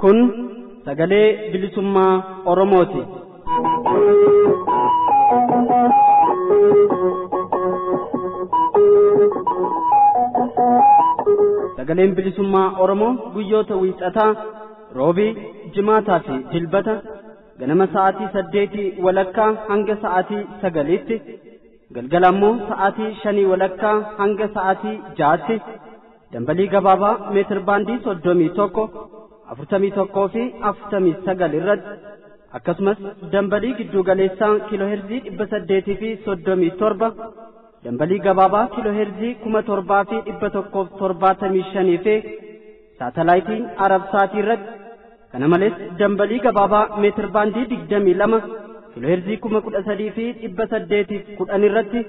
Kun sagalee bilisummaa Oromooti. Sagaleen bilisummaa Oromoo guyyoota wiixataa, roobii, jimaataa fi dilbata ganama sa'aatii 8:30 hanga sa'aatii 9tti, galgala immoo sa'aatii 5:30 hanga sa'aatii 6tti dambalii gabaabaa meetir baandii 31, 41 fi 49 irratti, akkasumas dambalii gidduu galeessaa kiilooheerzii 837, dambalii gabaabaa kiilooheerzii 7175 fi saatalaayitii Arabsaatii irratti. Kana malees dambalii gabaabaa meetir baandii 22 kiilooheerzii 13,810 irratti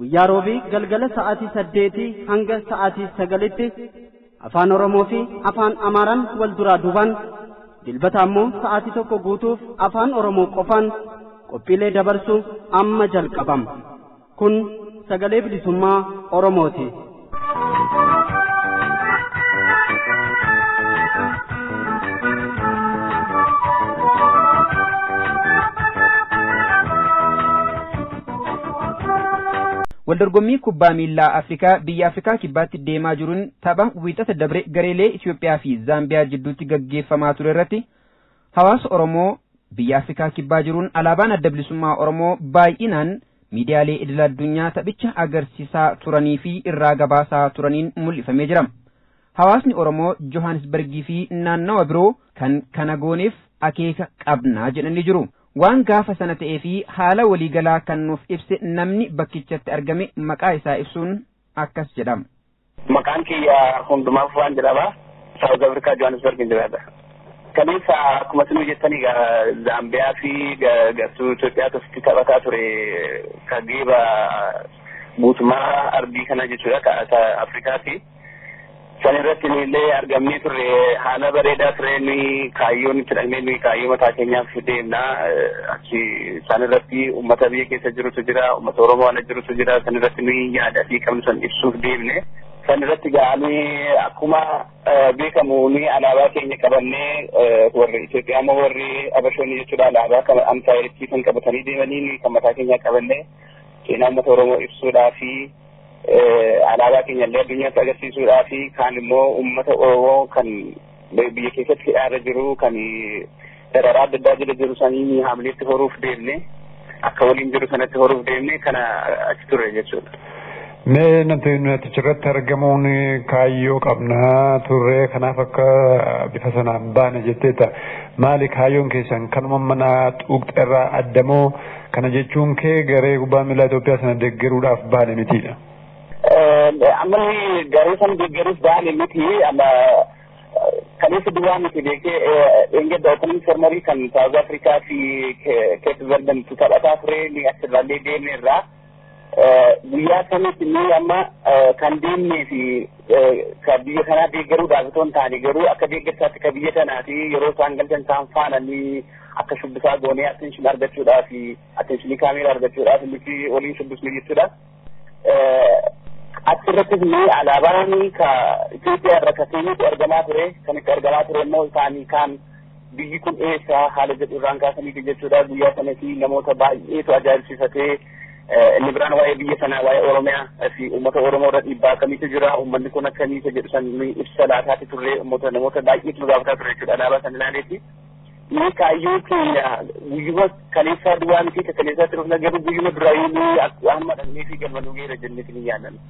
guyyaa roobii galgala sa'aatii 8 hanga sa'aatii 9tti afaan Oromoo fi afaan Amaaraan wal duraa duubaan, dilbata ammoo sa'aatii 1 guutuuf afaan Oromoo qofaan qophiilee dabarsu amma jalqabama. Kun sagalee bilisummaa Oromooti. Waldorgommii kubbaa miillaa Afrikaa biyya Afrikaa kibbaatti deemaa jiruun tapha wiixata dabre gareelee Itoophiyaa fi Zaambiyaa jidduutti gaggeeffamaa ture irratti hawaasa Oromoo biyya Afrikaa kibbaa jiruun alaabaan adda bilisummaa Oromoo baay'inaan miidiyaalee idil addunyaa taphicha agarsiisaa turanii fi irraa gabaasaa turaniin mul'ifamee jira. Hawaasni Oromoo Johannesburgii fi naannawa biroo kan kana gooneef akeeka qabnaa jedhanii jiru. Waan gaafa sana ta'ee fi haala waliigalaa kan nuuf ibse namni bakkichatti argame maqaa isaa ibsuun akkas jedhama. Maqaan kiyya Hundumaaf waan jedhama. South Africa, Johannesburg jiraata. Kaleessa akkuma isin jettanii Zaambiyaa fi gartuu Itoophiyaa tokkotti taphataa ture ka geeba guutummaa ardii kana jechuudha, ka Afrikaati. San irratti illee argamnee turre, haala bareedaa ture. Nuyi kaayyoon itti dhaqnee, nuyi kaayyoo mataa keenyaaf deemna achi. San irratti uummata biyya keessa jirutu jira, uummata Oromoo ala jirutu jira. San irratti nuyi yaada fi qabnu san ibsuuf deemne. San irratti ga'anii akkuma beekamu nuyi alaabaa keenya qabannee, warri Itoophiyaa immoo warri Abashoonni jechuudha alaabaa kan amtaayirii kan qabatanii deemanii, nuyi kan mataa keenyaa qabannee seenaa uummata Oromoo ibsuudhaa fi alaabaa keenya illee addunyaatti agarsiisuudhaa fi kaan immoo uummata Oromoo kan biyya keessatti hidhaarra jiru, kan dararaa adda addaa jala jiru sanii haamileetti horuuf deemne, akka waliin jiru sanatti horuuf deemne, kana achi ture jechuudha. Mee nuti achirratti argamuun kaayyoo qabnaa turre, kanaaf akka bifa sanaan baane jetteeta. Maali kaayyoon keessan? Kanuma mana xuuqxerraa addamoo kana jechuun kee garee kubbaa miilaa Itoophiyaa sana deeggaruudhaaf baane mitiidha? Amma garee sana deeggaruuf baane miti. Amma kaleessa duwwaa miti beekee, dheengadda opening ceremony kan South Africa fi Cape Verde taphataa ture ni achirraallee deemne irraa. Guyyaa sanatti nuyi amma kan deemnee fi ka biyya kanaa deeggaruudhaaf otoo hin taane, garuu akka deeggarsaatti ka biyya kanaa fi yeroo isaan galchan isaan faana ni akka shubbisaa goonee attention argachuudhaaf, attentionii kaameeraa argachuudhaaf nuti waliin shubbisnu jechuudha. Achirrattis ni alaabaan ka Itoophiyaa irra ka seenuutu argamaa ture. Kan itti argamaa ture immoo isaanii kaan biyyi kun eessa haala jedhu irraan kaasaniiti jechuudha. Guyyaa sanatti namoota baay'eetu ajaa'ibsiifatee, inni biraan waa'ee biyya sanaa, waa'ee Oromiyaa fi uummata Oromoo irra dhiibbaa akkamiitu jira, uummanni kun akkamiisa jedhu san ibsa laataati turre. Uummata namoota baay'eetu nu gaafataa ture jechuudha alaabaa san ilaaleeti. Ni kaayyoo keenya guyyuma kaleessaa duwwaa miti, ka kaleessaatti dhufna, garuu guyyuma duraayyuu ni amma dhaqnee fi galma nu geera jenneeti ni yaadanna.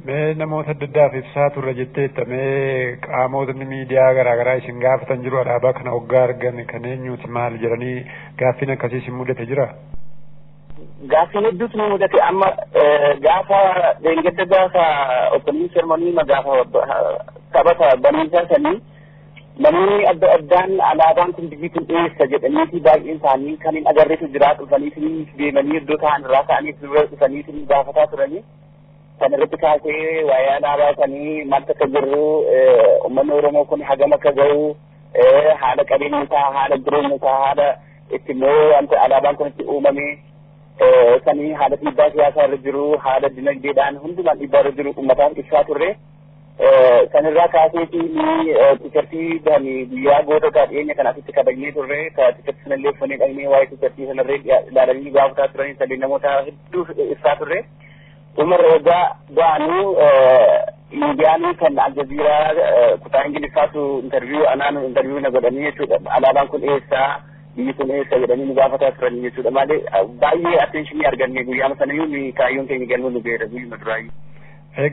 Mee namoota adda addaaf ibsaa turre jetteetta. Mee qaamotni miidiyaa garaagaraa isin gaafatan jiru, alaabaa kana hoggaa argan kan eenyuuti, maal jedhanii gaaffiin akkasii isin mudate jira? Gaaffiin hedduutu nu mudate. Amma gaafa dheengadda, gaafa opening ceremony, gaafa taphata baniisaa sanii, namoonni adda addaan alaabaan kun biyyi kun eessa jedhaniiti baay'een isaanii kan hin agarreetu jira, dhufanii deemanii iddoo ta'an irraa ka'anii dura dhufanii gaafataa turanii. Kan irratti kaasee waa'ee alaabaa sanii maaltu akka jirru, uummanni Oromoo kun hagam akka gahu, haala qabeenya isaa, haala jireenya isaa, haala itti immoo wanta alaabaan kun itti uumame sanii, haala dhiibbaa siyaasaa irra jiru, haala dinagdeedhaan hundumaan dhiibbaa irra jiru uummataaf ibsaa turre. Sanirraa kaaseetii ni tiishartii bahanii guyyaa gootota dhiyeenya kana asitti kabajnee turre tiishartii sanallee uffannee dhaqnee waa'ee tiishartii sanarree ilaalanii gaafataa turanii sadii namoota hedduu ibsaa turre. Dhumarra waggaa ba'anuu miidiyaan kan Aljaziiraa kutaa Ingiliffaatu interviyuu anaan interviyuu na godhanii jechuudha. Alaabaan kun eessaa biyyi kun eessa jedhanii nu gaafataa turanii jechuudha. Malee baay'ee attentionii arganne guyyaama sanayyuu kaayyoon keenya galma nu ga'eera guyyuma duraayyuu.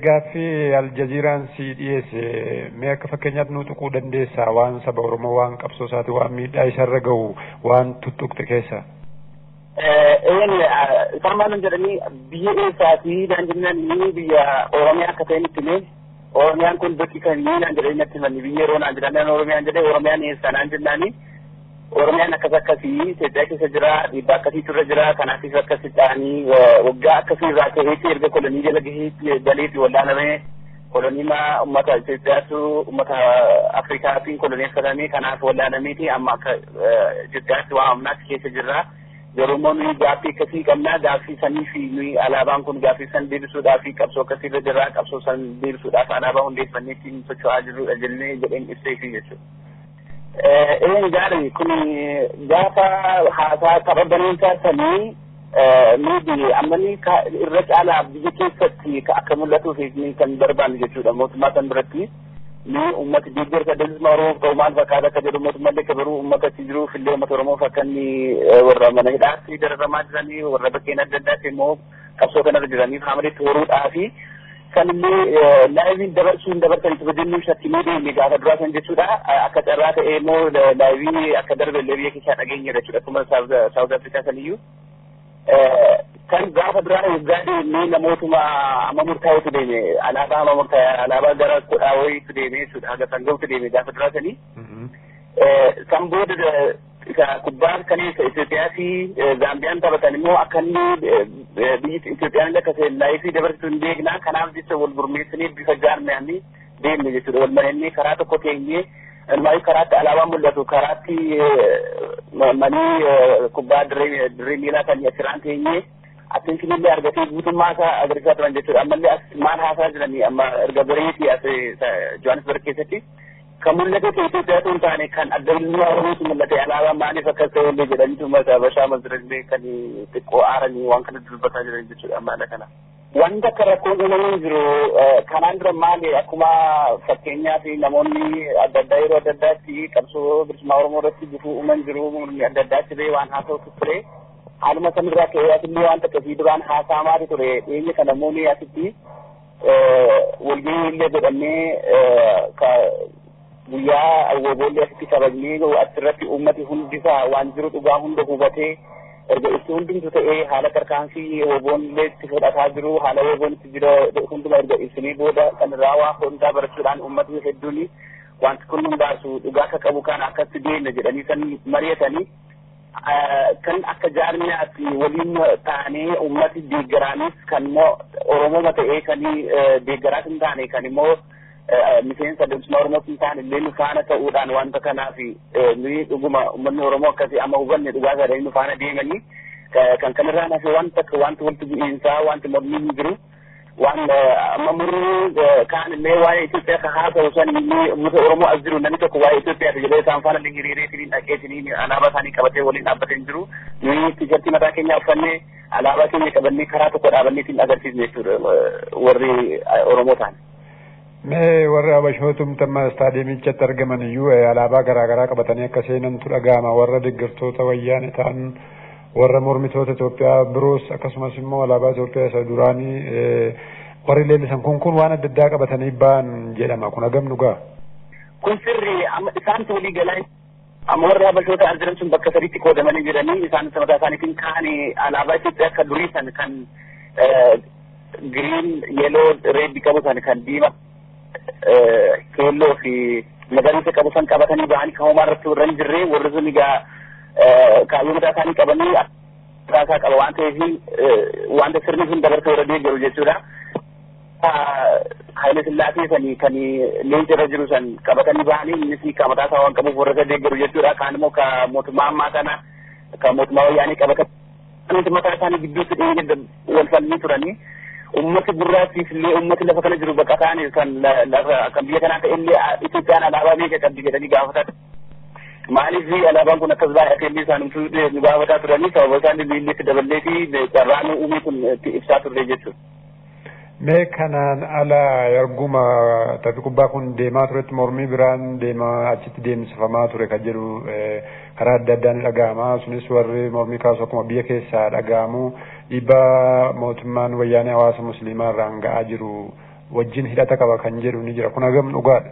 Gaaffii Aljaziiraan si dhiyeesse mee akka fakkeenyaatti nu tuquu dandeessaa waan saba Oromoo waan qabsoo isaati waan miidhaa isarra gahu waan tuttuqxe keessa? Een isaan maal jedhanii biyya eessaatii naan jennaan biyya Oromiyaa akka ta'e nutti himee Oromiyaan kun bakki kamii naan jedhanii natti himanii biyya yeroo naan jedhan Oromiyaan jedhee Oromiyaan eessaa naan jennaani Oromiyaan akkas akkasii Itoophiyaa keessa jira dhiibbaa akkasiitu irra jira kanaafis akkasi ta'anii waggaa akkasii irraa ka'eeti erga kolonii jala gaheetti galeeti wallaanamee koloniima uummata Itoophiyaatu uummata Afrikaatiin koloneeffatamee kanaaf wallaanameeti amma akka Itoophiyaatti waamamnaatti keessa jirra. Garuu immoo nuyi gaaffii akkasii qabnaa gaaffii sanii fi nuyi alaabaan kun gaaffii san deebisuudhaaf qabsoo akkasii irra jirra qabsoo san deebisuudhaaf alaabaa hundeeffannee ittiin socho'aa jirrudha jennee jedheen ibseefi jechuudha. Een gaarii kun gaafa haasaa tapha baneensaa sanii nuti ammani irra caalaa biyya keessatti akka mul'atuuf kan barbaannu jechuudha mootummaa kan biratti. Ni uummati deeggarsa bilisummaa Oromoof ta'u maal fakkaata akka jedhu mootummaallee akka baruu uummata achi jiruuf illee uummata Oromoof akka inni warra mana hidhaatti dararamaa jiranii warra bakkeen adda addaatti immoo qabsoo kanarra jiraniif haamaletti horuudhaa fi kan illee laayiviin dabarsuu hin dabarsanii tufa jennuu shakkinee deemne gaafa duraa san jechuudha. Akka carraa ta'ee immoo laayivii akka darbe illee biyya keessaa dhageenyeera jechuudha akkuma Saawuz Afrikaa saniyyuu. Kan gaafa duraa waggaa deemnee namootuma amma murtaa'etu deeme alaabaa amma murtaa'e alaabaa gara kudhaa wayiitu deeme jechuudha haga san gahutu deeme gaafa duraa sanii. San booda isa kubbaan kaleessa Itoophiyaa fi Zaambiyaan taphatan immoo akka inni biyyi Itoophiyaan illee akka laayifii dabarsitu hin beekna kanaaf jecha wal gurmeessinee bifa jaarmiyaan deemne jechuudha wal mari'annee karaa tokko teenyee Ilmaayu karaatti alaabaan mul'atu karaatti manii kubbaa dirree miilaa kan asirraan teenyee attention illee argatee guutummaa isaa agarsiisaa turan jechuudha. Ammallee as maal haasaa jiranii amma erga bareetii as Johannesburg keessatti kan mul'ate Itoophiyaa osoo hin taane kan adda bilisummaa Oromootu mul'ate alaabaan maaliif akkas ta'e illee jedhaniitu uummata Habashaa masirallee kan xiqqoo aaranii waan kana dubbataa jiran jechuudha amma haala kana. Wanta akka rakkoon uumamee jiru kanaan dura maali akkuma fakkeenyaaf namoonni adda addaa yeroo adda addaatti qabsoo bilisummaa Oromoo irratti gufuu uuman jiru murni adda addaatti ba'ee waan haasa'utu ture. Haaluma sanirraa ka'ee asillee waan akkasii duraan haasa'amaatu ture dhiyeenya kana namoonni asitti walgahii illee godhannee guyyaa awwaaboollee asitti kabajnee asirratti uummati hundisaa waan jiru dhugaa hunda hubatee erga itti hundumtu ta'ee haala tarkaanfii woboon illee itti fudhataa jiru haala woboon itti jira hunduma erga ibsinee booda kan irraa waa hundaa barachuudhaan uummatni hedduun wanti kun nun baasu dhugaa akka qabu kana akkatti deemna jedhanii kan mari'atanii kan akka jaarmiyaatti waliin taanee uummati deeggaraanis kan immoo Oromooma ta'ee kan deeggaraas hin taane kan immoo miseensa bilisummaa Oromoo hin taane illee nu faana ta'uudhaan wanta kanaaf nuyi dhuguma uummanni Oromoo akkasii amma hubanne dhugaa isaanii nu faana deemanii kan kanarraa hafe wanta akka wanti walitti bu'iinsaa wanti mormii hin jiru waan amma murni kaan illee waa'ee Itoophiyaa kan haasa'u san illee uummata Oromoo as jiru namni tokko waa'ee Itoophiyaa jedhee isaan faana illee hiriireetiin dhaqeetiin alaabaa isaanii qabatee waliin dhaabbatee hin jiru nuyi tiishartii mataa keenyaa uffannee alaabaa keenya qabannee karaa tokko dhaabanneetiin agarsiisne jechuudha warri Oromoo ta'an. Mee warri Habashootumti amma istaadiyeemichatti argaman iyyuu alaabaa garaa garaa qabatanii akka seenantu dhaga'ama. Warra deeggartoota wayyaane ta'an warra mormitoota Itoophiyaa biroos akkasumas immoo alaabaa Itoophiyaa isa duraanii warri leellisan kun kun waan adda addaa qabatanii ba'an jedhama. Kun hagam dhugaa? Kun sirri amma isaantu walii galaa amma warri Habashoota as jiran sun bakka sadiitti qoodamanii jiranii isaan mataa isaaniitiin kaanii alaabaa Itoophiyaa akka durii san kan giriin yeloo reeddi qabu san kan diimaa keelloo fi magariisa qabu san qabatanii ba'anii kan homaa irratti warra hin jirre warri sun egaa kaayyoo mataa isaanii qabanii mataa isaa qaba waan ta'eef wanta sirni sun dabarsee warra deeggaru jechuudha. Haayile Sillaasee sanii kan leenca irra jiru san qabatanii ba'anii innis ka mataa isaa waan qabuuf warra isa deeggaru jechuudha. Kaan immoo ka mootummaa ammaa kana ka mootummaa wayyaanii qabatanii mataa isaanii gidduutti dhiyeenya wal falmii turanii. Ummati gurraachiif illee ummati lafa kana jiru baqataan kan lafa kan biyya kanaa ta'e illee Itoophiyaan alaabaa meeqa qabdi jedhanii gaafataa. Maaliif alaabaan kun akkas baay'atee illee isaanumtuu nu gaafataa turanii sababa isaan illee itti daballee fi carraa nu uumee kun itti ibsaa turre jechuudha. Mee kanaan ala erguma taphni kubbaa kun deemaa turetti mormii biraan deemaa achitti deemsifamaa ture kan jedhu karaa adda addaan ni dhaga'ama. Sunis warri mormii kaasu akkuma biyya keessaa dhaga'amu dhiibbaa mootummaan wayyaanee hawaasa musliimaa irraan ga'aa jiru wajjin hidhata qaba kan jedhu ni jira. Kun hagam dhugaadha?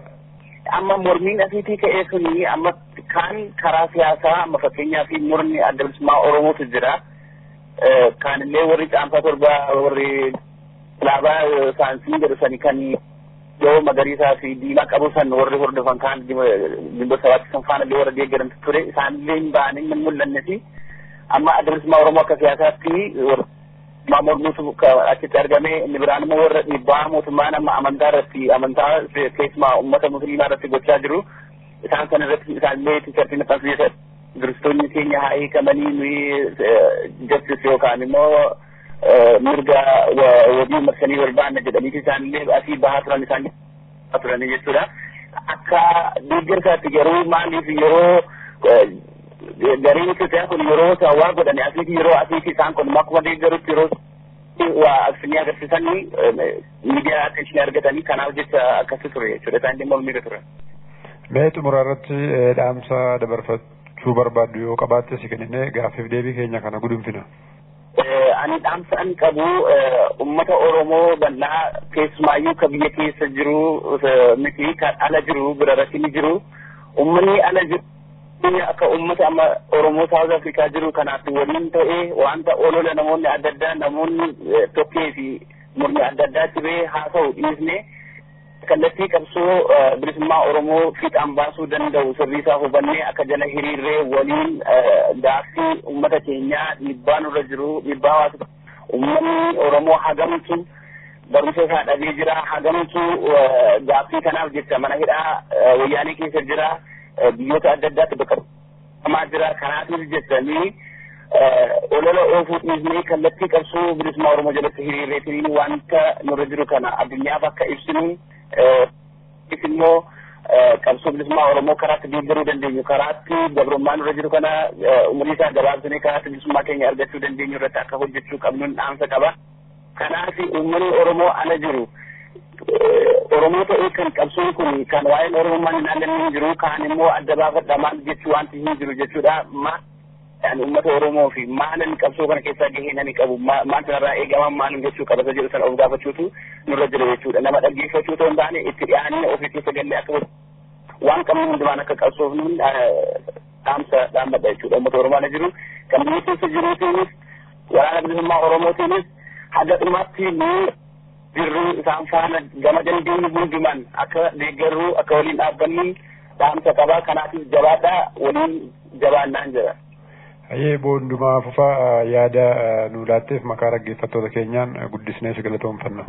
Amma mormiin asiitii ka'ee suni amma kaan karaa siyaasaa amma fakkeenyaaf murni adda bilisummaa Oromootu jira. Kaanillee warri caamsaa 7 warri alaabaa saansii jedhu sani kan yoo magariisaa fi diimaa qabu san warri hordofan kaan Ginboot Sabaatti san faana illee warra deeggaramtu ture isaanillee hin ba'anii hin mul'anne fi amma adda bilisummaa Oromoo akka siyaasaatti mormuutu achitti argame. Inni biraan immoo warra dhiibbaa mootummaan amma amantaa irratti amantaa keessumaa uummata musliimaa irratti gochaa jiru isaan sana irratti isaanillee tiishartii maxxansiisa kiristoonni keenya haa hiikamanii nuyi justice yookaan immoo mirga wabii marsanii barbaanna jedhaniiti isaanillee asii bahaa turan isaan turanii jechuudha. Akka deeggarsaatti garuu maaliif yeroo gareen Itoophiyaa kun yeroo isaan waa godhani asiiti yeroo asiiti isaan kun akkuma deeggarutti yeroo waa aksinii agarsiisanii miidiyaa attention argatanii kanaaf jecha akkasi ture jechuudha. Isaan dhimma miira turan. Mee xumura irratti dhaamsa dabarfachuu barbaaddu yoo qabaatte si kenninee gaaffiif deebii keenya kana gudunfina. Ani dhaamsa an qabu ummata Oromoo bal'aa keessumaayyuu ka biyya keessa jiru miti kan ala jiru bira rakkinni jiru ummanni ala jiru akka ummata amma Oromoo South Africa jiru kanaaf waliin ta'ee wanta olola namoonni adda addaa namoonni tokkee fi murni adda addaatti ba'ee haasa'u dhiisne kallattii qabsoo bilisummaa Oromoo fiixaan baasuu danda'u sirrii isaa hubannee akka jala hiriirree waliin gaaffii uummata keenyaa dhiibbaa nurra jiru dhiibbaa hawaasa uummanni Oromoo hagamtu barumsa isaa dhabee jira hagamtu gaaffii kanaaf jecha mana hidhaa wayyaanee keessa jira biyyoota adda addaatti bakka jira kanaatiif jechanii olola oofuu dhiisnee kallattii qabsoo bilisummaa Oromoo jalatti hiriirreetiin wanta nurra jiru kana addunyaaf akka ibsinu immoo qabsoo bilisummaa Oromoo karaatti deeggaruu dandeenyu karaatti gabrummaa nurra jiru kana umurii isaa gabaabsinee karaatti bilisummaa keenya argachuu dandeenyu irratti akka hojjechuu qabnuun dhaamsa qaba. Kanaaf uummanni Oromoo ala jiru Oromoo ta'ee kan qabsoon kun kan waa'een Oromummaan hin allanne hin jiru kaan immoo adda baafadha maal jechuu wanti hin jiru jechuudha. Ani uummata Oromoo fi maalan qabsoo kana keessaa gahee nani qabu maal sanarraa eegama maalin gochuu qaba isa jedhu sana of gaafachuutu nurra jira jechuudha. Nama dhaggeeffachuu otoo hin taane itti dhiyaannee ofii keessa gallee akka waan qabnu hundumaan akka qabsoofnuun dhaamsa dhaammadha jechuudha. Uummata Oromoo ala jiru kan biyya keessa jiruutiinis waraana bilisummaa Oromootiinis haga dhumaatti nu jirru isaan faana gama dandeenyu hundumaan akka deeggarru akka waliin dhaabbannuun dhaamsa qaba. Kanaafis jabaadhaa waliin jabaannaan jira. Hayyee boondumaa fufaa yaada nu laatteef maqaa dhaggeeffattoota keenyaan guddisnee si galatoomfanna.